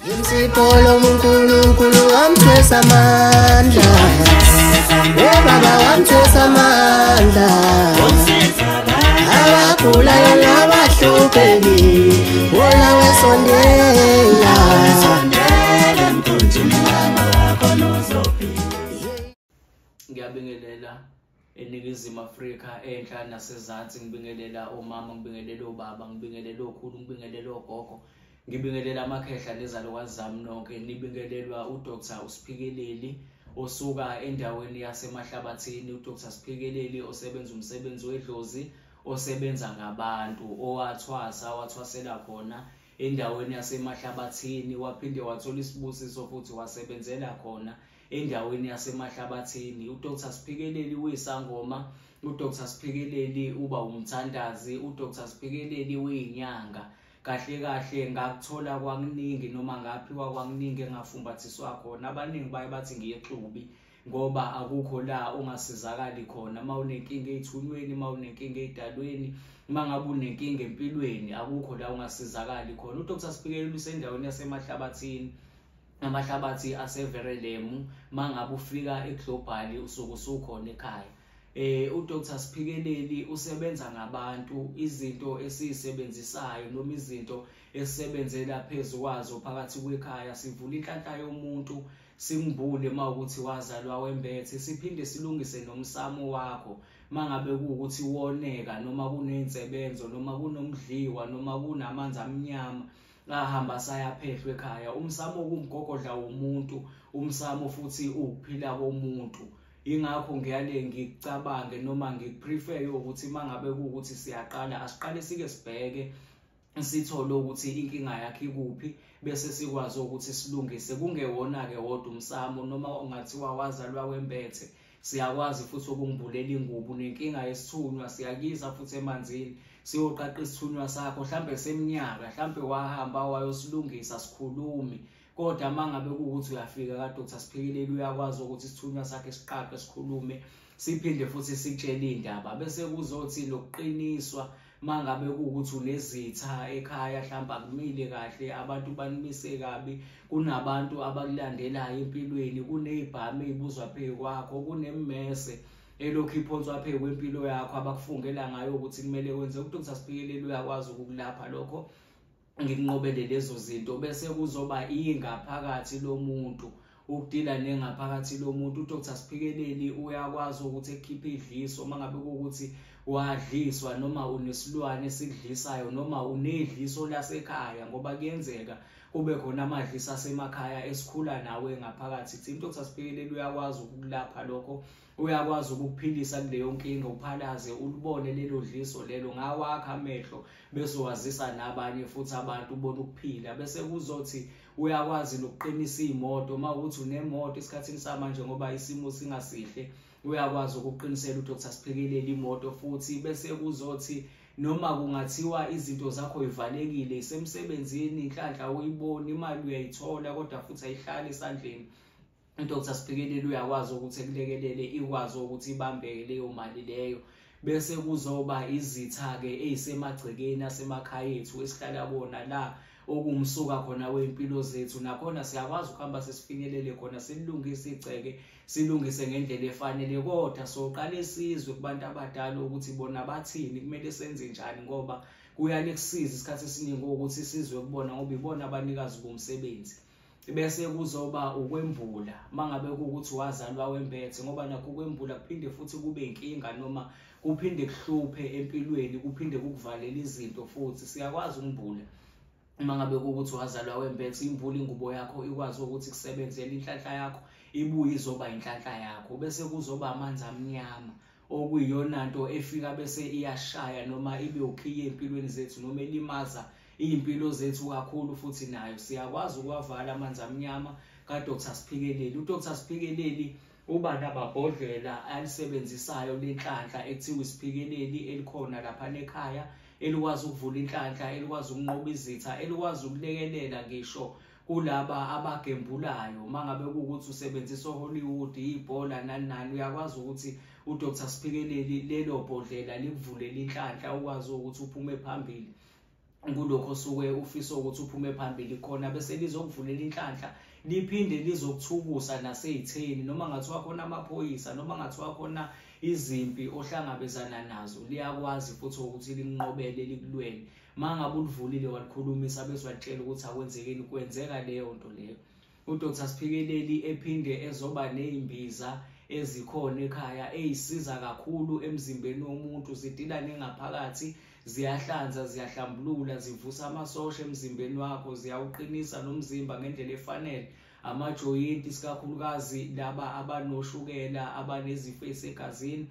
Imsipolo uNkulunkulu wamthwesa amandla. Baba wamthwesa amandla. Abagulayo nabahlupheki, wona wesondela. Ngiyabingelela eNingizimu Afrika enhla nasezansi, ngibingelela omama, ngibingelela obaba, ngibingelela okhulu, ngibingelela ogogo, ngibingelela amakhehla nezalukazi zami nonke. Nibingelelwa uDr uSiphikeleli osuka endaweni yaseMahlabathini. uDr Siphikeleli osebenza umsebenzi wedlozi, osebenza ngabantu, owathwasa wathwasela khona endaweni yaseMahlabathini, waphinde wathola isibusiso futhi wasebenzela khona endaweni yaseMahlabathini. uDr Siphikeleli uyisangoma, uDr Siphikeleli uba umthandazi, uDr Siphikeleli uyinyanga. Kahle kahle ngakuthola kwakuningi noma ngaphiwa kwakuningi engafumbathiswa khona. Abaningi baye bathi ngiyexubi ngoba akukho la ungasizakali khona. Uma unenkinga ey'thunyweni, uma unenkinga ey'dalweni, uma ngabe unenkinga empilweni, akukho la ungasizakali khona. uDr Siphikeleli usendaweni yaseMahlabathini, amahlabathi aseVerelemu. Uma ngabe ufika eGlobal usuke usukhona ekhaya. uDr Siphikeleli usebenza ngabantu, izinto esizisebenzisayo noma izinto esisebenzela phezu kwazo phakathi kwekhaya. Sivula inhlanhla yomuntu, simbule mawukuthi wazalwa wembethe, siphinde silungise nomsamo wakho mangabe kuwukuthi woneka noma kunensebenzo noma kunomdliwa noma kunamanzi amnyama ahamba sayaphehlwa ekhaya. Umsamo kumgogodla womuntu, umsamo futhi ukuphila komuntu. Ingakho ngiyale ngikucabange noma ngikuprefer ukuthi mangabe kuwukuthi siyaqala, asiqale sike sibheke sithole ukuthi inkinga yakhe ikuphi, bese sikwazi ukuthi silungise. Kungewona ke wodwa umsamo, noma ungathiwa wazalwa wembethe, siyakwazi futhi ukumbulela ingubo. Nenkinga yesithunywa siyakiza futhi emanzini, siyoqaqa isithunywa sakho mhlambe seminyaka, mhlambe wahamba wayosilungisa sikhulumi. Kodwa mangabe kuwukuthi uyafika kaDr Siphikeleli, uyakwazi ukuthi isithunywa sakhe siqaqe sikhulume, siphinde futhi sikutshele indaba. Bese kuzothi lokuqiniswa mangabe kuwukuthi unezitha ekhaya, mhlawumbe akumile kahle, abantu banimise kabi, kunabantu abakulandelayo empilweni, kunezibhamu ezibuzwa phezu kwakho, kunemmese elokhu iphonswa phezu kwempilo yakho abakufungela ngayo ukuthi kumele wenze. uDr Siphikeleli uyakwazi ukukulapha lokho, ngikunqobele lezo zinto. Bese kuzoba ingaphakathi lomuntu, ukudila nengaphakathi lomuntu. uDr Siphikeleli uyakwazi ukuthi ekhiphe idliso mangabe kuwukuthi wadliswa noma unesilwane esikudlisayo noma unedliso lasekhaya, ngoba kuyenzeka kube khona amadliso asemakhaya esikhula nawe ngaphakathi. Thina uDr Siphikeleli uyakwazi ukukulapha lokho, uyakwazi ukukuphilisa kuleyo nkinga, uphalaze ulibone lelo dliso lelo ngawakha amehlo, bese wazisa nabanye futhi abantu ubone ukuphila. Bese kuzothi uyakwazi nokuqinisa imoto uma ukuthi unemoto esikhathini samanje ngoba isimo singasihle, uyakwazi ukuqinisela uDr Siphikeleli imoto futhi. Bese kuzothi noma kungathiwa izinto zakho ivalekile isemsebenzini, inhlanhla uyibona, imali uyayithola kodwa futhi ayihlali esandleni, uDr Siphikeleli uyakwazi ukuthi ekulekelele, ikwazi ukuthi ibambeke leyo mali leyo. Bese kuzoba izitha-ke ezisemagcekeni asemakhaya ethu esihlala kona la okumsuka khona wey'mpilo zethu, nakhona siyakwazi ukuhamba sesifinyelele khona, silungise igceke, silungise ngendlela efanele. Kodwa soqale sizwe kubantu abadala ukuthi bona bathini, kumele senze njani, ngoba kuyale kusiza isikhathi esiningi ukuthi sizwe kubona ngoba ibona abanikazi bomsebenzi. Bese kuzoba ukwembula mangabe kuwukuthi wazalwa wembethe, ngoba nakho ukwembula kuphinde futhi kube inkinga noma kuphinde kuhluphe empilweni, kuphinde kukuvalela izinto futhi. Siyakwazi ukumbula uma ngabe kuwukuthi wazalwa wembethe, imbula ingubo yakho ikwazi ukuthi kusebenzele, inhlanhla yakho ibuye izoba inhlanhla yakho. Bese kuzoba amanzi amnyama okuyiyona nto efika bese iyashaya noma ibe ukhiye empilweni zethu noma elimaza iy'mpilo zethu kakhulu futhi. Nayo siyakwazi ukuwavala amanzi amnyama kaDr Siphikeleli. uDr Siphikeleli uba nababhodlela alisebenzisayo lenhlanhla ekuthiwa iSiphikeleli elikhona lapha ekhaya, elikwazi ukuvula inhlanhla, elikwazi ukunqoba izitha, elikwazi ukulekelela ngisho kulaba abagembulayo. Mangabe kuwukuthi usebenzisa Hollywood, ibhola nani nani, uyakwazi ukuthi uDr Siphikeleli lelo bhodlela likuvulela inhlanhla, ukwazi ukuthi uphume phambili. Kulokho osuke ufisa ukuthi uphume phambili khona, bese lizokuvulela inhlanhla, liphinde lizokuthukusa nasey'theni, noma ngathiwa khona amaphoyisa, noma ngathiwa khona izimpi ohlangabezana nazo, liyakwazi futhi ukuthi linqobele likulwele. Mangabe ulivulile walikhulumisa bese watshela ukuthi akwenzekeni, kwenzeka leyo nto leyo. UDr Siphikeleli ephinde ezoba nezimbiza ezikhona ekhaya eyisiza kakhulu emzimbeni womuntu, zidila nengaphakathi, ziyahlanza, ziyahlambulula, zivusa amasosha emzimbeni wakho, ziyawuqinisa nomzimba ngendlela efanele. Amajoyinti sikakhulukazi laba abanoshukela, abanezifo ezisegazini,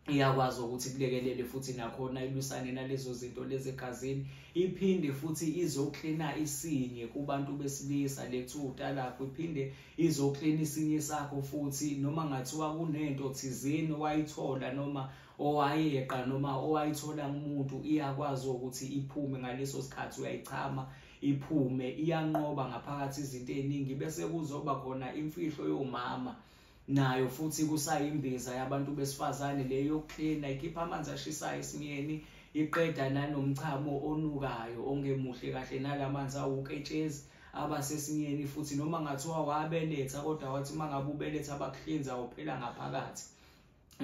iyakwazi ukuthi kulekelele futhi nakhona ilwisane nalezo zinto lezi egazini. Iphinde futhi izoklina isinye kubantu besilisa, lethu utalakho, iphinde izoklina isinye sakho futhi, noma ngathiwa kunento thizeni owayithola noma owayeqa noma owayithola kumuntu, iyakwazi ukuthi iphume ngaleso sikhathi, uyayichama iphume, iyanqoba ngaphakathi izinto eziningi. Bese kuzoba khona imfihlo yomama nayo futhi kusayimbiza yabantu besifazane leyo yokuklina, ikhipha amanzi ashisayo esinyeni, iqeda nanomchamo onukayo ongemuhle kahle, nalamanzi awuketshezi abasesinyeni futhi. Noma ngathiwa wabeletha kodwa wathi mangabe ubeletha bakuhlinza uphela ngaphakathi,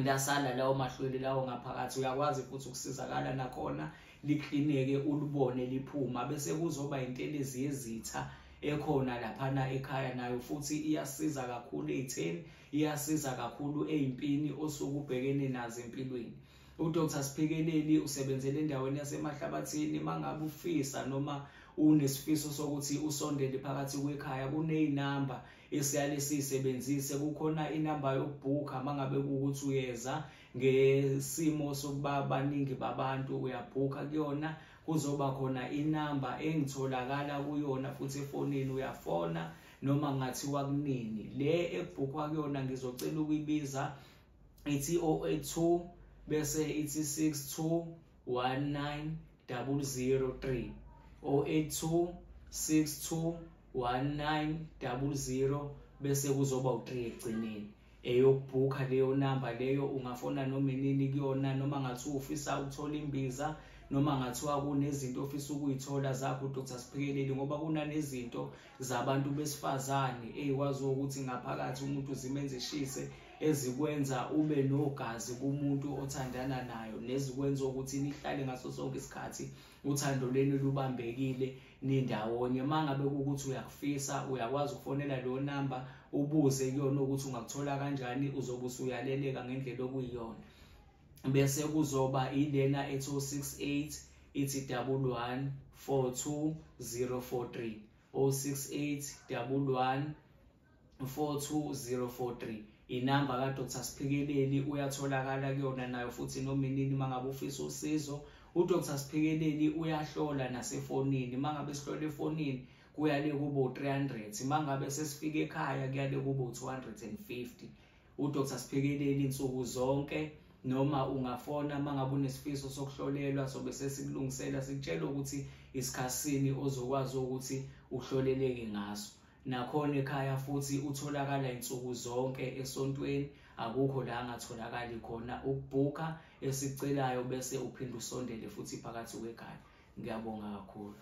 lasala lawo mahlwele lawo ngaphakathi, uyakwazi futhi ukusizakala nakhona, liklineke ulibone liphuma. Bese kuzoba intelezi yezitha ekhona laphana ekhaya, nayo futhi iyasiza kakhulu ey'theni, iyasiza kakhulu ey'mpini osuke ubhekene nazo empilweni. UDr Siphikeleli usebenzele endaweni yaseMahlabathini. Mangabe ufisa noma unesifiso sokuthi usondele phakathi kwekhaya, kuneyinamba esiyale siyisebenzise. Kukhona inamba yokubhukha mangabe kuwukuthi uyeza ngesimo sokuba baningi babantu, uyabhukha kuyona. Kuzoba khona inamba engitholakala kuyona futhi efonini, uyafona noma ngathiwa kunini. Le ekubhukhwa kuyona ngizocela ukuyibiza, ithi 082 bese ithi 6219003, 082 621900 bese kuzoba u3 ekugcineni. Eyokubhukha leyo namba leyo, ungafona noma inini kuyona, noma ngathiwa ufisa ukuthola imbiza, noma ngathiwa kunezinto ofisa ukuyithola zakho uDr Siphikeleli, ngoba kunanezinto zabantu besifazane eyikwazi ukuthi ngaphakathi umuntu zimenze shise, ezikwenza ube nogazi kumuntu othandana nayo, nezikwenza ukuthi nihlale ngaso sonke isikhathi uthando lwenu lubambekile nindawonye. Mangabe kuwukuthi uyakufisa, uyakwazi ukufonela leyo namba ubuze kuyona ukuthi ungakuthola kanjani, uzobe usuyaleleka ngendlela okuyiyona. Bese kuzoba ilena ethi 068 ithi 1142043, 068 1142043, inamba kaDr Siphikeleli, uyatholakala kuyona nayo futhi noma inini mangabe ufisa usizo. UDr Siphikeleli uyahlola nasefonini, mangabe sihlola efonini kuyale kube u300, mangabe sesifika ekhaya kuyale kube u250. UDr Siphikeleli insuku zonke, noma ungafona mangabe unesifiso sokuhlolelwa, sobe sesikulungisela sikutshela ukuthi isikhasini ozokwazi ukuthi uhloleleke ngaso. Nakhona ekhaya futhi utholakala insuku zonke esontweni, akukho la angatholakali khona. Ukubhukha esicelayo bese uphinde usondele futhi phakathi kwekhaya. Ngiyabonga kakhulu.